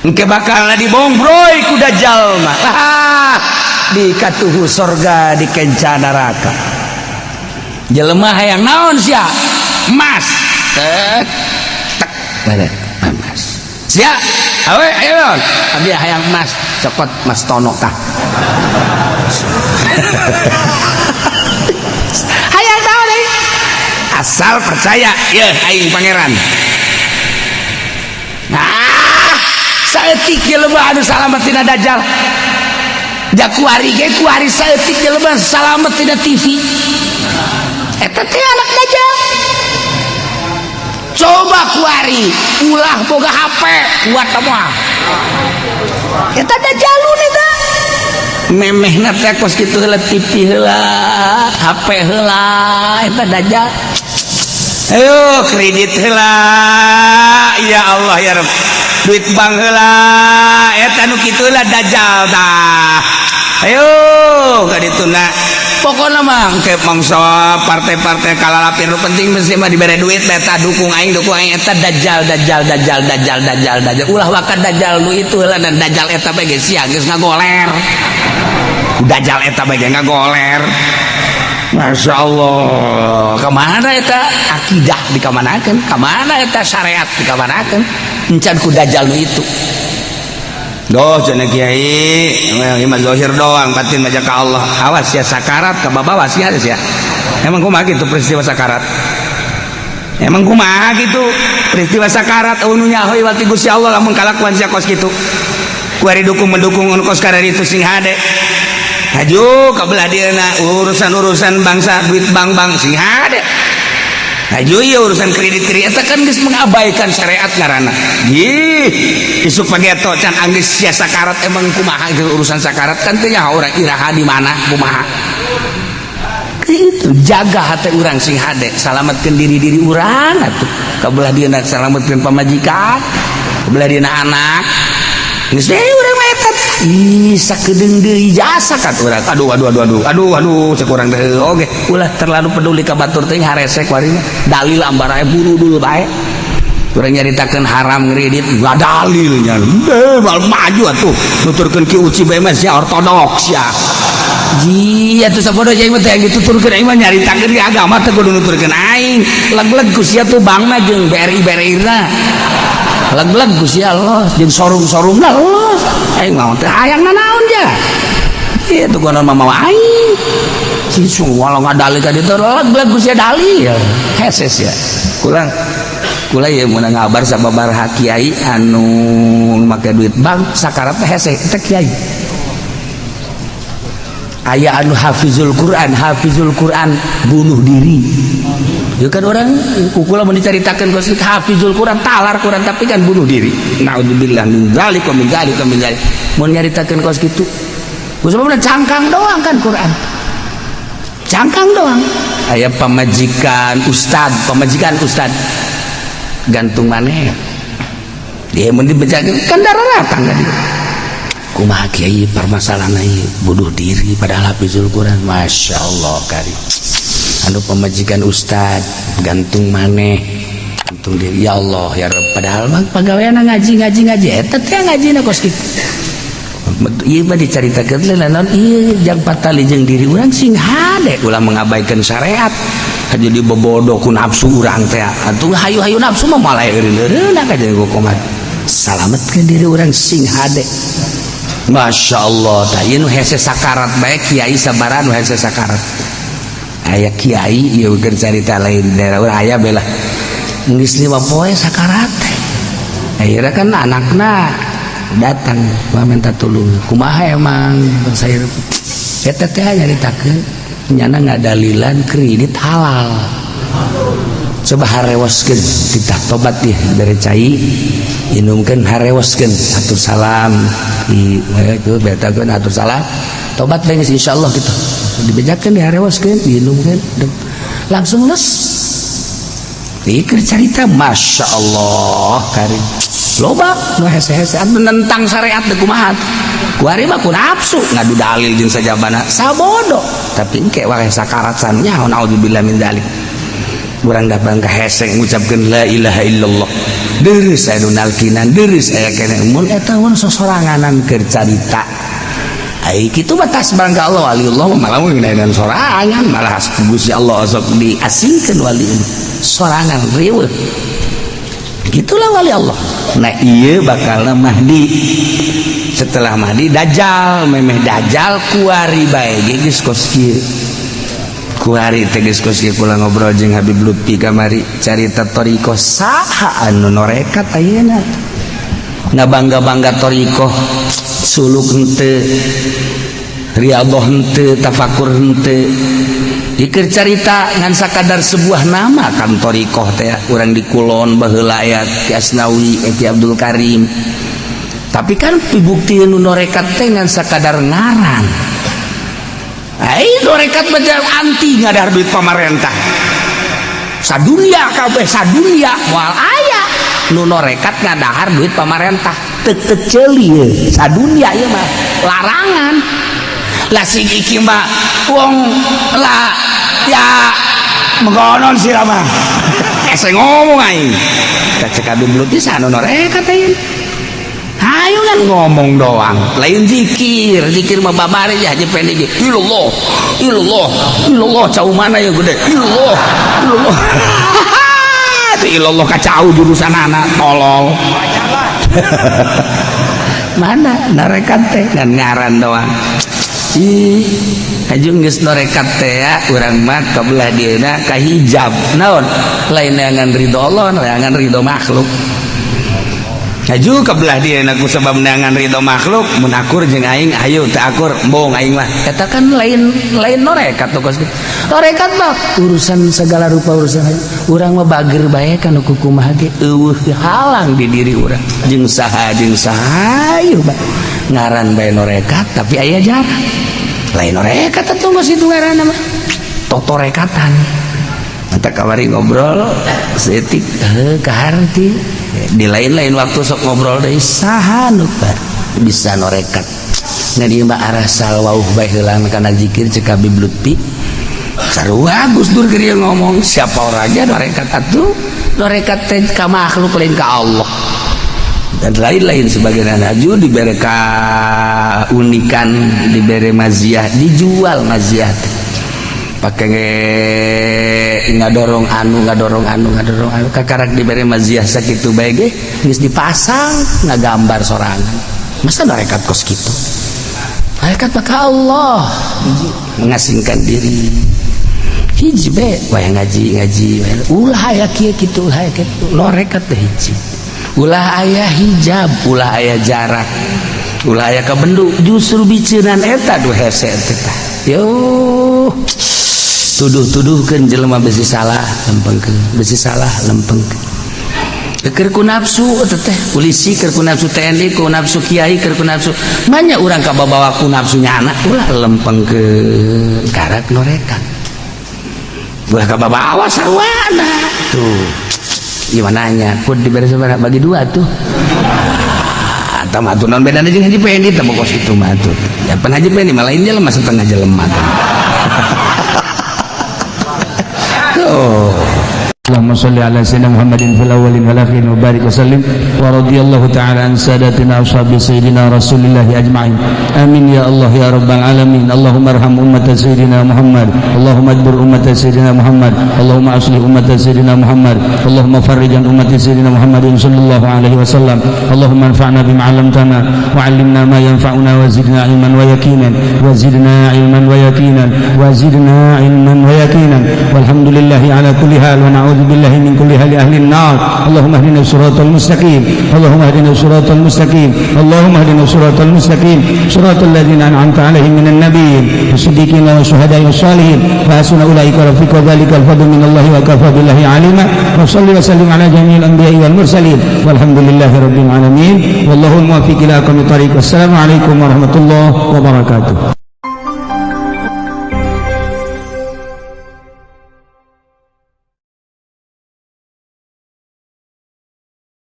Engke bakal dibongbroy ku dajjal mah. Ah, di katuhu sorga, di kenca neraka. Jelema hayang naon sia? Emas. Tek tek pada emas. Sia, awe ayo naon? Abdi hayang emas, cokot Mas Tono tah. Hayang naon euy? Asal percaya, ye aing pangeran. Nah, saeutik jelema anu salamet tina dajjal. Ja kuari ge kuari saeutik jelema salamet tina TV. Eta teh anak dajjal. Coba kuari ulah boga HP kuat moal. Eta dajjalun eta. Memehna teh kos kitu heula TV heula, HP heula, eta dajjal. Ayo kredit heula, ya Allah ya Rabb. Duit bank heula, eta nu kitu heula dajjal tah. Ayo ka dituna. Pokona mah engke mangsa partai-partai kalalapir nu penting mesti mah dibere duit eta dukung aing eta dajjal dajjal dajjal dajjal dajjal dajjal. Ulah wakat dajjal nu itu heula dan dajjal eta bae geus sia geus ngagoler. Dajjal eta bae ge ngagoler. Masya Allah, kemana eta akidah dikamanakeun, kemana eta syariat dikamanakeun, encan ku dajjal nu itu. Doh cenah kiai, ieu mah zahir doang, batin mah ka Allah. Awas ya sakarat ka babawa sia sia. Emang kumaha kitu peristiwa sakarat? Emang kumaha kitu peristiwa sakarat eueuh nu nyaho iwal ti Gusti Allah lamun kalakuan sia kos kitu. Kuari dukung mendukung anu kos kararitu sing hade. Haju kabelah dieuna urusan-urusan bangsa duit bank-bank sing hade. Haju ieu urusan kredit-kredit eta kan geus mengabaikan syariat ngaranna. Ih, isuk pageto can anggeus sia sakarat emang kumaha itu urusan sakarat kan teu nyaho urang iraha di mana kumaha. Itu jaga hati urang sing hade, salametkeun diri-diri urang atuh. Kabelah dieuna salametkeun pamajikan, kabelah dieuna anak. Geus deui urang mah eta. Ih, sakedeung deui jasa kat urang. Aduh aduh aduh aduh. Aduh aduh cek urang teh oge ulah terlalu peduli ka batur teh haresek wari mah. Dalil ambara buru dulu bae. Urang nyaritakeun haram ngredit enggak dalilnya. Deh, mal maju atuh. Nuturkeun Ki Uci bae mah sia ortodoks ya. Ji atuh sabodo jeung mah teh yang dituturkeun aing mah nyaritakeun ge agama teh kudu nuturkeun aing. Leg-leg ku sia tuh bankna jeung BRI BRI na. Leg-leg ku sia Allah jeung sorung-sorungna Allah. Aing mah teh hayang nanaon ja. Ieu tuh konon mah mawa aing. Si walau ngadalil ka ditu leg-leg ku sia dalil. Heses ya. Kurang kula ieu mun ngabar sababaraha kiai anu make duit bank sakarat teh hese eta kiai. Aya anu hafizul Quran bunuh diri. Ya kan orang kukula mun dicaritakeun kos hafizul Quran talar Quran tapi kan bunuh diri. Naudzubillah min dzalik wa min dzalik wa min dzalik. Mun nyaritakeun kos kitu. Ku sebabna cangkang doang kan Quran. Cangkang doang. Aya pamajikan ustad gantung maneh. Dia mun dibejakeun kan darah datang ka dieu. Kumaha kiai permasalahan ieu bunuh diri padahal hafizul Quran. Masya Allah kari. Anu pamajikan ustad gantung maneh gantung diri ya Allah ya Rabb padahal mah pagaweana ngaji ngaji ngaji eta teh ngajina kos kitu. Ieu mah dicaritakeun teh naon ieu jang patali jeung diri urang sing hade ulah mengabaikan syariat. Jadi bobodo ku nafsu urang teh atuh hayu-hayu nafsu mah malah eureun-eureun ka jeung kumaha. Salametkeun diri urang sing hade. Masya Allah tah ieu nu hese sakarat bae kiai sabaraha nu hese sakarat. Aya kiai ieu keur carita lain daerah urang aya belah geus 5 poe sakarat teh. Akhirnya kan anakna datang mah minta tulung. Kumaha emang saya eta teh nyaritakeun nyana ngadalilan kredit halal. Coba harewoskeun titah tobat dia dari cai inumkeun harewoskeun atur salam di itu betakeun atur salam tobat bae geus insyaallah gitu dibejakeun diharewoskeun diinumkeun langsung les dikir carita Masya Allah karim loba nu hese-hese atuh nentang syariat teh kumaha kuari mah ku nafsu ngadu dalil jeung sajabana sabodo tapi engke wae sakarat sannya naudzubillah min dzalik. Urang datang ka hese ngucapkeun la ilaha illallah. Deureuh aya nu nalkinan, deureuh aya keneh mun eta mun sosoranganan keur carita. Ai kitu batas bangga Allah waliullah malah mun dengan sorangan, malah Gusti Allah sok diasingkeun wali sorangan riweuh. Gitulah wali Allah. Nah, iya bakal Mahdi. Setelah Mahdi Dajjal, memeh Dajjal kuari bae ge geus kos kieu. Kuari teh geus kos kieu. Kula ngobrol jeung Habib Lutfi kamari carita thoriqoh, saha anu norekat ayeuna ngabangga-bangga thoriqoh, suluk henteu, riyadhah henteu, tafakur henteu. Dikir carita ngan sakadar sebuah nama kan thoriqoh teh. Urang di kulon baheula aya Ki Asnawi, Ki Abdul Karim, tapi kan bukti nu norekat teh ngan sakadar ngaran. Ai norekat baca anti ngadar duit pamarentah sadunia kabeh, sadunia moal aya nu norekat ngadahar duit pamarentah, tek tek ceuli sadunia ieu mah larangan lah. Sing iki mah wong lah ya mengkonon sih mah ese ngomong aing cek Habib Lutfi anu norekat aing. Ayo kan ngomong doang, lain zikir. Zikir mah babari ya haji pendek, ilallah ilallah ilallah, cau mana ya gede ilallah ilallah itu ilallah kacau jurusan anak tolol. Mana norekat teh dan ngaran doang. Ih, hajung geus norekat teh ya urang mah kabelah dieuna ka hijab naon, lain neangan ridho Allah, neangan ridho makhluk. Haju kebelah dia ku sebab neangan ridho makhluk, mun akur jeung aing ayo, teu akur embung aing mah. Eta kan lain lain norekat tuh kos. Norekat mah urusan segala rupa urusan urang mah bager bae kan kumaha ge eueuh halang di diri urang jeung saha jeung saha. Ayo bae ngaran bae norekat tapi aya jarak, lain norekat atuh geus itu ngaranna mah totorekatan. Mata kamari ngobrol seetik heuh kaharti di lain-lain waktu sok ngobrol deui saha nu bisa norekat ngan ieu mah arasal wauh bae heulang kana zikir. Cek Habib Lutfi sarua Gus Dur keur ngomong siapa orangnya norekat atuh, norekat teh ka makhluk lain ka Allah dan lain-lain sebagian. Haju dibere kaunikan, dibere maziah, dijual maziah pakai ngadorong anu ngadorong anu ngadorong anu, kakarak dibere maziah sakitu bae ge geus dipasang ngagambar sorangan. Masa norekat kos kitu? Norekat maka Allah mengasingkan diri hiji be waya ngaji ngaji ulah aya kieu kitu, ulah aya kitu. Norekat teh hiji, ulah aya hijab, ulah aya jarak, ulah aya kabendu. Justru biceunan eta duh hese teh yo tuduh-tuduhkeun jelema besi salah lempengkeun, besi salah lempengkeun. Keur ku nafsu eta teh polisi, keur ku nafsu TNI, ku nafsu kiai, keur ku nafsu banyak urang kababawa ku nafsu nyana. Ulah lempengkeun karak norekat, ulah kababawa sarwana tuh. Gimana nya pun diberi sabaraha, bagi dua tuh atau mah tuh non bedana jeung Haji Pendi teh kos kitu mah tuh ya. Pan Haji Pendi mah lain jelema, setengah jelema tuh. Tuh. اللهم صل على سيدنا محمد في الأولين والآخرين وبارك وسلم، ورضي الله تعالى عن ساداتنا أصحاب سيدنا رسول الله أجمعين. آمين يا الله يا رب العالمين. اللهم ارحم أمة سيدنا محمد، اللهم اجبر أمة سيدنا محمد، اللهم أصلح أمة سيدنا محمد، اللهم فرج عن أمة سيدنا محمد صلى الله عليه وسلم. اللهم انفعنا بما علمتنا وعلمنا ما ينفعنا وزدنا علما ويقينا، وزدنا علما ويقينا، وزدنا علما ويقينا. والحمد لله على كل حال، ونعوذ بالله من كل حال أهل النار. اللهم اهدنا الصراط المستقيم، اللهم اهدنا الصراط المستقيم، اللهم اهدنا الصراط المستقيم، صراط الذين أنعمت عليهم من النبيين والصديقين والشهداء والصالحين، وحسن أولئك رفيقا. ذلك الفضل من الله وكفى بالله عليما. وصل وسلم على جميع الأنبياء والمرسلين، والحمد لله رب العالمين، والله الموفق إلى أقوم الطريق. والسلام عليكم ورحمة الله وبركاته.